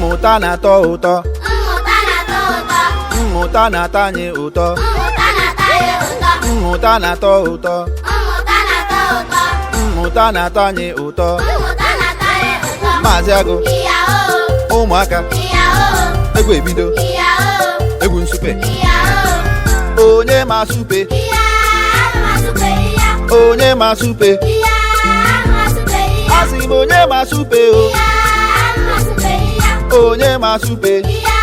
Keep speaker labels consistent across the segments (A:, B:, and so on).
A: Mmụta na-atọ ụtọ.
B: Mmụta na-atọ ụtọ.
A: Mmụta na-atọ anyị ụtọ.
B: Mmụta na-atọ anyị ụtọ.
A: Mmụta na-atọ ụtọ.
B: Mmụta na-atọ ụtọ.
A: Mmụta na-atọ anyị ụtọ.
B: Mmụta na-atọ anyị ụtọ.
A: Maazị Agụ.
B: Ìyàwó.
A: Ụmụaka.
B: Ìyàwó.
A: Egwu ebido.
B: Ìyàwó.
A: Egwu nsupe.
B: Ìyàwó.
A: Onye ma supe?
B: Ìyá, asụpe ìyá.
A: Onye ma supe?
B: Ìyá, asụpe ìyá.
A: Asị m, onye ma supe o?
B: Ìyá, asụpe ìyá.
A: Onye ma supe?
B: Ìyá,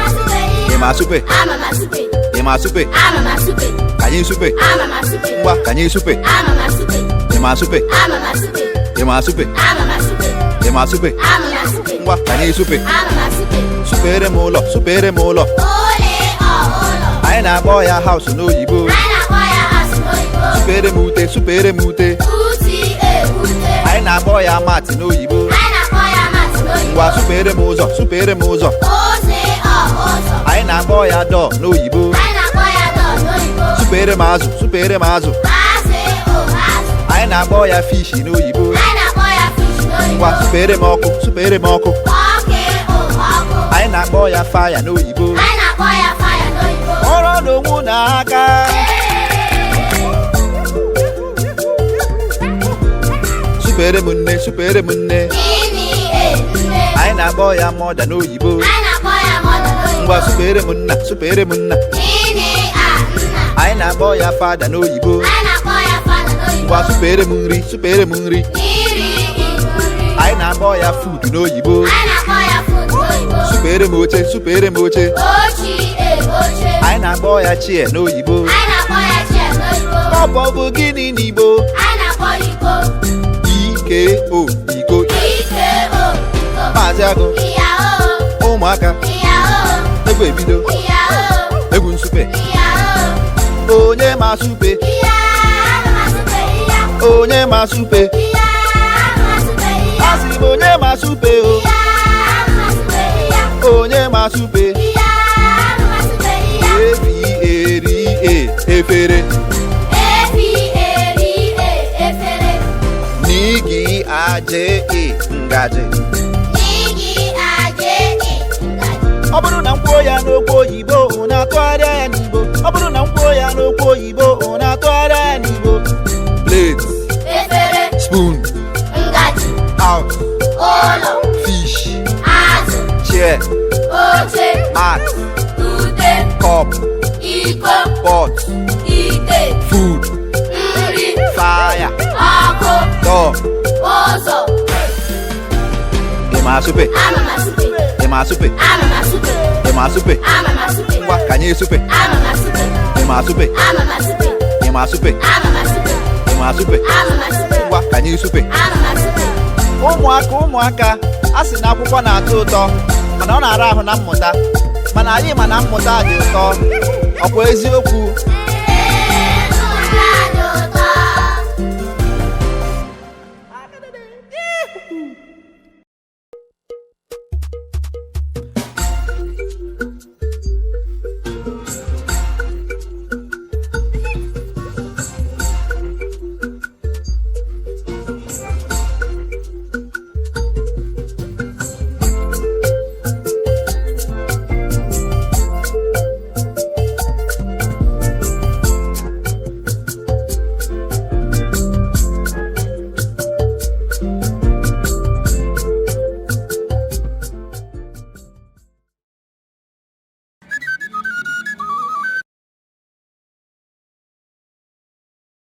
B: asụpe
A: Ị
B: ìyá.
A: ma supe?
B: Ama m asụpe.
A: Ị ma supe?
B: Ama m asụpe.
A: Ka anyị supe.
B: Ama m asụpe.
A: Ngwa, ka anyị supe.
B: Ama m asụpe.
A: Ị ma supe?
B: Ama m asụpe.
A: Ị ma supe?
B: Ama m asụpe.
A: Ị ma supe?
B: Ama m asụpe.
A: Ngwa, ka anyị supe.
B: Ama m asụpe.
A: Supere m ụlọ, supere m ụlọ.
B: Ole ọ ụlọ.
A: Anyị na-akpọ ya house n'oyibo.
B: Anyị na-akpọ ya house n'oyibo.
A: Supere m ute, supere m ute.
B: Uti e ute.
A: Anyị na-akpọ ya mat n'oyibo.
B: Anyị na-akpọ ya mat n'oyibo.
A: Ngwa, supere m ụzọ, supere m ụzọ.
B: Oze ọ ụzọ.
A: Anyị na-akpọ ya door n'oyibo.
B: Anyị na-akpọ ya door n'oyibo.
A: Supere m azụ, supere m azụ.
B: Azụ o azụ.
A: Anyị na-akpọ ya fish n'oyibo.
B: Anyị na-akpọ ya fish n'oyibo.
A: Ngwa, supere m ọkụ, supere m ọkụ.
B: Ọkụ o ọkụ.
A: Anyị na-akpọ ya fire n'oyibo.
B: Anyị na-akpọ ya fire n'oyibo.
A: Ọrụ n'onwe n'aka. Supere m nne, supere m nne.
B: Gịnị e nne.
A: Anyị na-akpọ ya mother n'oyibo.
B: Anyị na-akpọ ya mother n'oyibo.
A: Ngwa, supere m nna, supere m nna.
B: Gịnị a nna.
A: Anyị na-akpọ ya father n'oyibo.
B: Anyị na-akpọ ya father n'oyibo.
A: Ngwa, supere m nri, supere m nri.
B: Iri i nri.
A: Anyị na-akpọ ya food n'oyibo.
B: Anyị na-akpọ ya food n'oyibo.
A: Supere m oche, supere m oche.
B: Ochi e oche.
A: Anyị na-akpọ ya chair n'oyibo.
B: Anyị na-akpọ ya chair n'oyibo.
A: Cup bụ gịnị n'Igbo?
B: Anyị na-akpọ ya iko.
A: Iko, iko.
B: Ike o iko.
A: Maazị Agụ.
B: Ìyàwó.
A: Ụmụaka.
B: Ìyàwó.
A: Egwu ebido.
B: Ìyàwó.
A: Egwu nsupe.
B: Ìyàwó.
A: Onye ma supe?
B: Ìyá, asụpe ìyá.
A: Onye ma supe?
B: Ìyá, asụpe ìyá.
A: Asị m, onye ma supe o?
B: Ìyá, asụpe ìyá.
A: Onye ma supe?
B: Ìyá, asụpe ìyá.
A: Efere, efere.
B: F-E-R-E, efere.
A: N-G-A-J-E, ngaji.
B: G-G-A-J-E, ngaji.
A: Ọ bụrụ na m kwuo ya n'okwu oyibo, unu atụgharịa ya n'Igbo. Ọ bụrụ na m kwuo ya n'okwu oyibo, unu atụgharịa ya n'Igbo. Plate.
B: Efere.
A: Spoon.
B: Ngaji.
A: House.
B: Ụlọ.
A: Fish.
B: Azụ.
A: Chair.
B: Oche.
A: Mat.
B: Ute.
A: Cup.
B: Iko.
A: Pot.
B: Ite.
A: Food.
B: Nri.
A: Fire.
B: Ọkụ.
A: Door.
B: Ụzọ.
A: Ị ma asụpe?
B: Ama m asụpe.
A: Ị ma asụpe?
B: Ama m asụpe.
A: Ị ma asụpe?
B: Ama m asụpe.
A: Ngwa, ka anyị supe.
B: Ama m asụpe.
A: Ị ma asụpe?
B: Ama m asụpe.
A: Ị ma asụpe?
B: Ama m asụpe.
A: Ị ma asụpe?
B: Ama m asụpe.
A: Ngwa, ka anyị supe.
B: Ama m asụpe.
A: Ụmụaka, ụmụaka, a sị na akwụkwọ na-atọ ụtọ, mana ọ na-ara ahụ na mmụta. Mana anyị ma na mmụta dị ụtọ. Ọkwa eziokwu?